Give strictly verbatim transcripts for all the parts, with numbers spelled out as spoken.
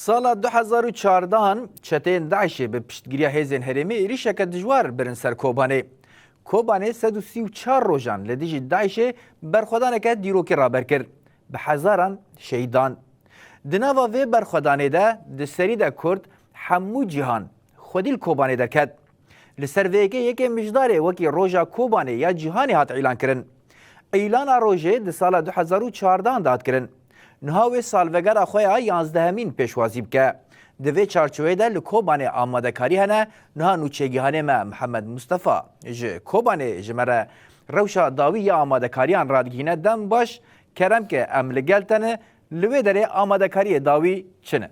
Sala du hezar û çardehan çeteyên DAIŞê bi piştgiriya hêzên herêmî êrîşeke dijwar birin ser Kobanê. Kobanê sed û sî û çar rojan li dijî DAIŞê berxwedaneke dîrokî raber kir. Bi hezaran şehîd dan. Di nava vê berxwedanê de di serî de Kurd hemû cîhan xwedî li Kobanê derket. Li ser vê yekê yekê mijdarê wekî Roja Kobanê ya Cîhanê hat îlankirin. Îlana rojê di sala du hezar û çardehan de hat kirin. Niha wê salvegera xwe ya yanzdehemîn pêşwazî bike. Di vê çarçoveyê de li Kobanê amadekarî hene, niha nûçegihanê me Mihemed Mistefa ji Kobanê ji me re rewşa dawî ya amadekariyan radigihîne. Dem baş, kerem ke em li gel te ne, li wê derê amadekariyê dawî çi ne?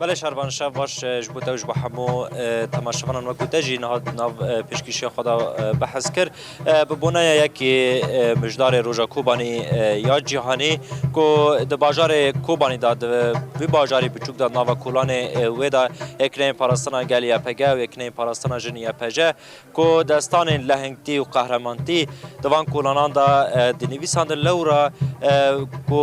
Belê Şervan, şev baş, e, ji bo te û ji bo hemû, e, temaşevanan wekî te jî niha di nav, e, pêşkêşiya xwe de, e, behs kir. E, bi boneya yekê, e, mijdarê Roja Kobanî, e, ya cîhanî ku di bajarê Kobanî de, di vî bajarê biçûk de, nava kolanê, e, wê de yekîneyên parastina gel Y P G û yekîneyên parastina jin Y P J, ku destanên lehengtî û qehremantî di van kolanan de, e, dinivîsandin lewra, e, ku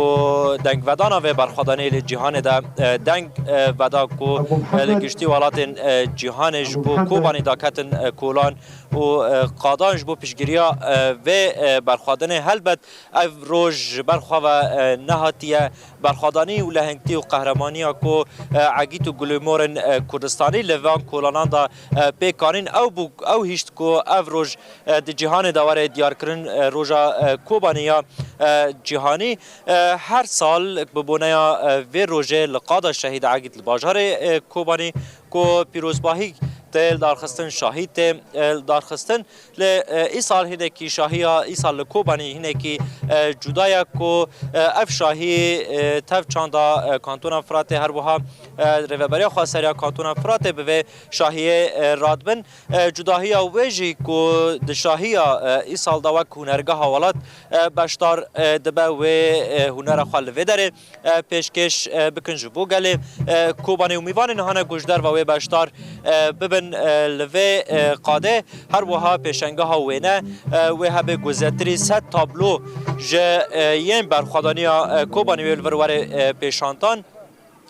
dengvedana vê berxwedanê li cîhanê de, e, deng, e, veda ku, e, li giştî welatên, e, cîhanê ji bo Kobanî daketin, e, kolan û, e, qadan ji bo piştgiriya, e, vê, e, berxwedanê. Helbet ev roj ji ber xwe ve, e, nehatiye berxwedanî û lehengtî û qehremaniya ku, e, egît û gulê morên, e, Kurdistanî li van kolanan de, e, pêk anîn. Ew bû, ew hişt ku ev roj, e, di cîhanê de were diyarkirin, e, roja, e, Kobanê ya, e, cîhanî. E, her sal bi boneya, e, vê rojê li qada şehîd Egît li bajarê, e, Kobanî ku pîrozbahî tê li darxistin, şahî tê, e, li darxistin. Lê, e, îsal hinekî şahiya, îsal li Kobanî hinekî, e, cuda ye ku, e, ev şahî, e, tev çanda, e, Kantona Firatê, her wiha, e, Rêveberiya Xweseriya Kantona Firatê bi vê şahiyê, e, radibin. E, cudahiya wê jî ku di şahiya, e, îsal de wek hunergeha welat, e, beşdar, e, dibe wê, e, hunera xwe li vê derê, e, pêşkêş, e, bikin ji bo gelê, e, Kobanê û mîvanên hane ku ji derva wê beşdar, e, bibin, e, li vê, e, qadê. Her wiha pêşengeha wêne, e, wê hebe ku zêdetirî sed tablo ji, e, yên berxwedaniya, e, Kobanê wê li vir were, e, pêşandan.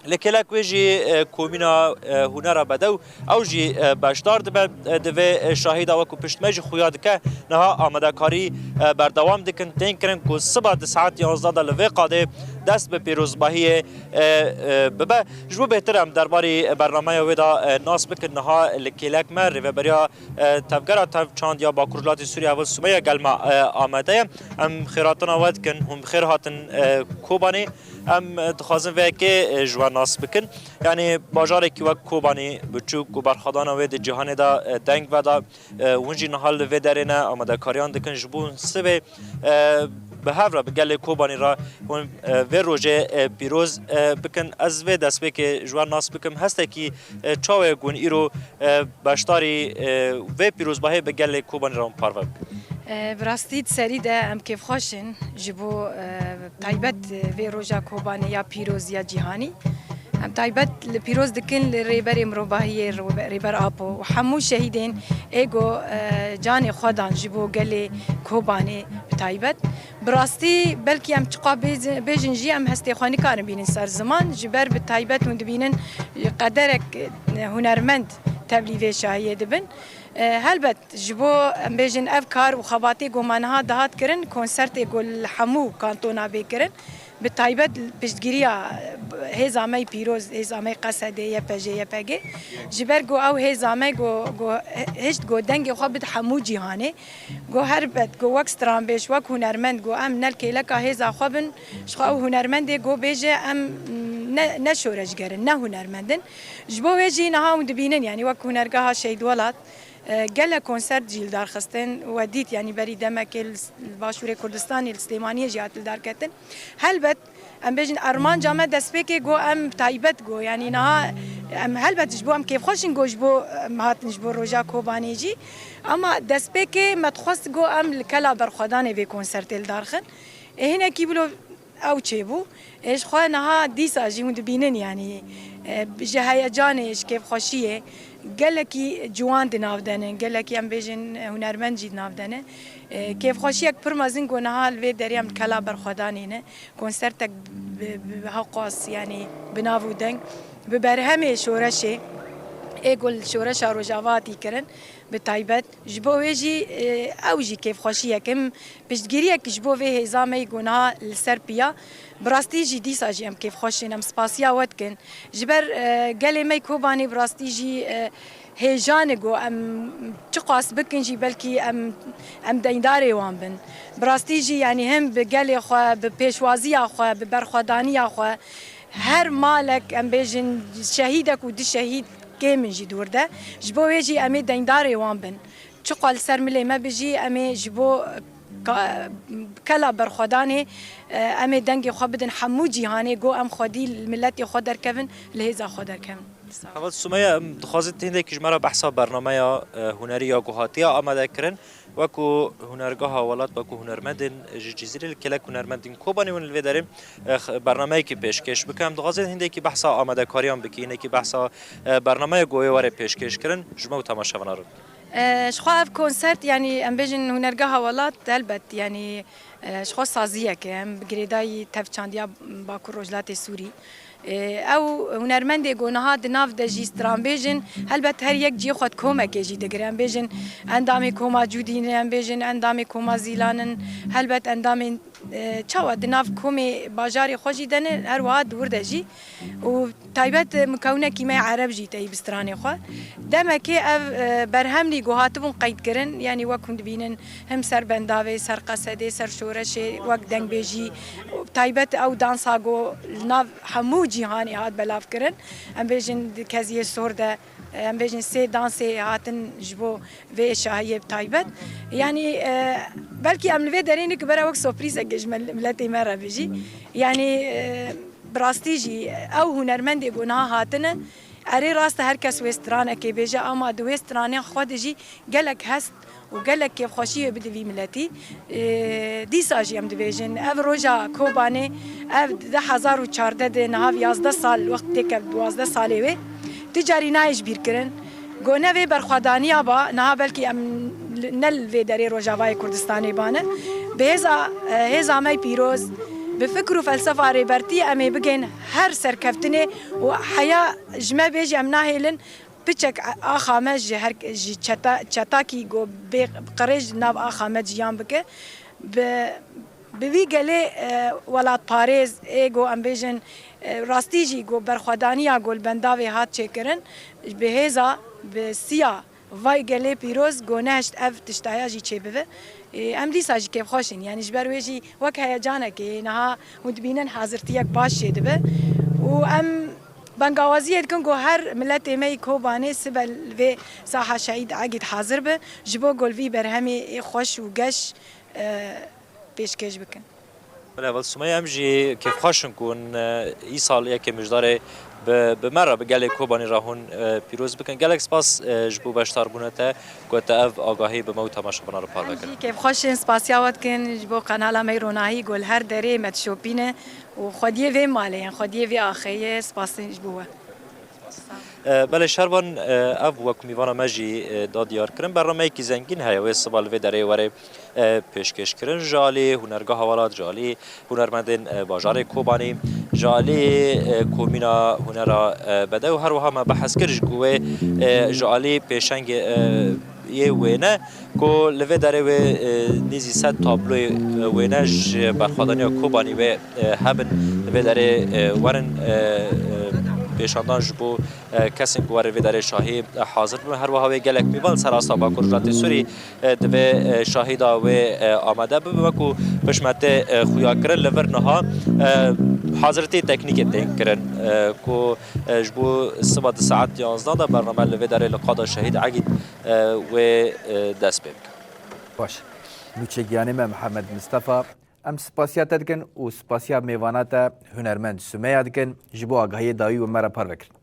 Li kêlek wê jî, e, komîna, e, hunera bedew, ew jî, e, beşdar dibe, e, di vê, e, şahî de wekî pişt me jî xuya dike. Niha amadekarî, e, berdewam dikin, tên kirin ku siba di saet yanzdeh de li vê qadê dest bi pîrozbahiyê, e, e, bibe. Ji bo bêhtir em derbarê bernameya wê de, e, nas bikin, niha li kêlek me rêveberiya, e, tevgera tev çand ya Bakur Rojhilatê Sûriyê, Heval Sumeyya, gel me, e, amade ye. Em xêrhatina we dikin, hûn bi xêr hatin, e, Kobanê. Em, e, dixwazin vê yekê, e, ji we nas bikin. Yanî bajarekî wek Kobanî biçûk ku berxwedana wê di cîhanê de, e, deng veda, e, hûn jî niha li vê derê ne, amadekariyan dikin ji bo sibê, e, bi hev re, bi gelê Kobanî re hûn, e, vê rojê, e, pîroz, e, bikin. Ez vê destpêkê ji we nas bikim. Hestekî, e, çawa ye ku hûn îro, e, beşdarî, e, vê pîrozbahê bi gelê Kobanî re hûn parve bikin? E, bi rastî di serî de em kêfxweş in ji bo, e, taybet, e, vê roja Kobanê ya pîroz ya cîhanî. Em taybet li pîroz dikin li Rêberê Mirovahiyê, Rêber Apo û hemû şehîdên ê ku, e, canê xwe dan ji bo gelê Kobanê bi taybet. Bi rastî belkî em çiqa bêz-, bêjin jî em hestê xwe nikarin bînin ser ziman, ji ber bi taybet hûn dibînin qederek, e, hunermend tevlî vê şahiyê dibin. E, helbet ji bo, em bêjin, ev kar û xebatê ku me niha dihat kirin, konsertê ku li hemû kantona bê kirin, bi taybet piştgiriya hêza me yî pîroz, hêza me yî Qesedê, Y P J, Y P G, ji ber ku ew hêza me ku, ku hişt ku dengê xwe bide hemû cîhanê, ku helbet ku wek stranbêj, wek hunermend ku em ne li kêleka hêza xwe bin, ji xwe ew hunermendê ku bêje em ne, ne şoreşger in, ne hunermend in. Ji bo wê jî niha hûn dibînin, yanî wek Hunergeha Şehîd Welat, e, gelek konsert jî li dar xistin. We dît, yanî berî demekê li s-, li Başûrê Kurdistanê, li Silêmaniyê jî hat li dar ketin. Helbet, em bêjin, armanca me destpêkê got em taybet got, yanî niha em helbet ji bo em kêfxweş in got ji bo em hatin ji bo roja Kobanê jî. Ama destpêkê me dixwest got em li kela berxwedanê vê konsertê li dar xin. Ê hinekî bilo Ew çêbû. Ê, ji xwe niha dîsa jî hûn dibînin, yanî, e, ji heyecanê, ji kêfxweşiyê gelekî ciwan di nav de ne, gelekî em bêjin, e, hunermend jî di nav de ne. E, kêfxweşiyek pir mezin ku niha li vê derê em li Kela Berxwedanê ne. Konsertek bi, bi, bi hewqas, yanî bi nav û deng, bi berhemê şoreşê, ê ku li şoreşa Rojava hatî kirin, bi taybet. Ji bo wê jî, e, ew jî kêfxweşiyek in. Piştgiriyek ji bo vê hêza me yî ku niha li ser piya. Bi rastî jî dîsa jî em kêfxweş in, em spasiya we dikin. Ji ber, e, gelê me yî Kobanê bi rastî jî, e, hêja ne ku em çiqas bikin jî belkî em, em deyndarê wan bin. Bi rastî jî, yanî him bi gelê xwe, bi pêşwaziya xwe, bi berxwedaniya xwe, her malek, em bêjin, şehîdek û du şehîd kêm in jî dûr de. Ji bo wê jî em ê deyndarê wan bin. Çiqas li ser milê me bi jî, em ê ji bo ka-, Kela Berxwedanê, e, em ê dengê xwe bidin hemû cîhanê, go em xwedî li miletê xwe derkevin, li hêza xwe derkevin. Sağ ol. Heval Sumeya, em dixwazin hindekî ji me re behsa bernameya, e, hunerî ya ku hatiye amade kirin. Wekû Hunergeha Welat, wekû hunermendên ji Cizîrê li gelek hunermendên Kobanê hûn li vê derê, e, x-, bernameyekî pêşkêş bikin. Em dixwazin hindekî behsa amadekariyan bikî, hinekî behsa, e, bernameya ku wê were pêşkêş kirin, ji me û temaşevana re. E, ji xwe ev konsert, yanî em bêjin Hunergeha Welat, helbet, yanî, e, ji xwe saziyek e. Em bi girêdayî tev çandiya Bakur Rojhilatê Sûrî. Ê, ew hunermendê ku niha di nav de jî stranbêj in, helbet her yek cihê xwe di komekê jî digire. Em bêjin endamê koma Cûdî ne, em bêjin endamê koma Zîlan in, helbet endamên, e, çawa di nav komê bajarê xwe jî de ne, her wiha di wir de jî. Û taybet, e, mukewinekî me Ereb jî tey bi stranê xwe. Demekê ev, e, berhemlî ku hatibûn qeydkirin, yanî wek hûn dibînin, him ser bendavê, ser qesedê, ser şoreşê, wek dengbêjî, taybet ew dansa ku li nav hemû cîhanê hat belavkirin. Em bêjin di keziyê sor de, em bêjin sê dansê hatin ji bo vê şahiyê bi taybet. Yanî, e, belkî em li vê derê nikin bera wek surprîzekê ji mil-, miletê me re bijî. Yanî, e, bi rastî jî ew hunermendê ku niha hatine, erê rast e her kes wê stranekê bêje, ama di wê stranê xwe de jî gelek hest û gelek kêfxweşiyê bide vî miletî. Ê, dîsa jî em dibêjin, ev roja Kobanê, ev di du hezar û çardeh de niha vî yazdeh sal wext têke, duwazdeh salê wê, ti carî nayê ji bîr kirin. Go ne vê berxwedaniya ba, niha belkî em li-, ne li vê derê Rojavayê Kurdistanê bane. Bi hêza, e, hêza me pîroz, bi fikr û felsefa Rêbertî em ê bigên her serkeftinê û heya ji me bêjî em nahêlin. Piçek axa me ji her, ji çeta, çetakî ku bê qirêj nav axa me ciyan bike, bi, bi vî gelê, e, welatparêz ê ku em bêjin, e, rastî jî ku berxwedaniya ku li bendavê hat çêkirin, bi hêza, bi siya vay gelê pîroz ku nehişt ev tiştaya jî çêbibe. E, em dîsa jî kêfxweş in. Yanî ji ber wê jî wek heyecanekê niha hûn dibînin hazirtiyek baş çêdibe. Û em bengawaziyê dikin ku her miletê me yî Kobanê sibe li vê saha Şehîd Egîd hazir be, ji bo ku li vî berhemê ê xweş û geş, e, pêşkêş bikin. Belê, heval Sumeyye, em jî kêfxweş in ku hûn, e, îsal yekê Mijdarê bi, bi me re, bi gelê Kobanî re hûn, e, pîroz bikin. Gelek spas, e, ji bo beşdarbûna te ku te ev agahî bi me û temaşevanan re parve kir. Em jî kêfxweş in, spasiya we dikin ji bo kanala me yî Ronahî ku li her derê me dişopîne. Û xwediyê vê malê, yan xwediyê vê axê ye, spas ji bo we. E, belê Şervan, e, ev wek mîvana me jî, e, da diyar kirin. Bernameyekî zengîn heye wê siba li vê derê were, e, pêşkêş kirin. Ji alî Hunergeha Welat, ji alî hunermendên, e, bajarê Kobanî, ji alî, e, Komîna Hunera, e, Bedew, her wiha me behs kir ji ku wê, e, ji alî pêşengê, e, yê wêne ku li vê derê wê, e, nêzî sed tabloyê, e, wêne ji berxwedaniya Kobanî wê, e, hebin, li vê derê, e, werin, e, e, pêşandan ji bo, e, kesên ku werin vê derê şahî, e, hazir bibin. Her wiha wê gelek mîvan li ser asta Bakur Rojhilatê Sûrî, e, divê, e, şahîda wê, e, amade bibin. Wekû pişmetê, e, xuya kirin li vir niha, e, hazirtiyê teknîkê tên kirin, e, ku, e, ji bo siba di saet yanzdan de bername li vê derê li qada Şehîd Egîd, e, wê, e, dest pê bike. Baş. Nûçegiyanê me Mihemed Mistefa, em spasiya te dikin û spasiya mêvana te hunermend Sumeya dikin ji bo agahiyê dawî we me re parve kirin.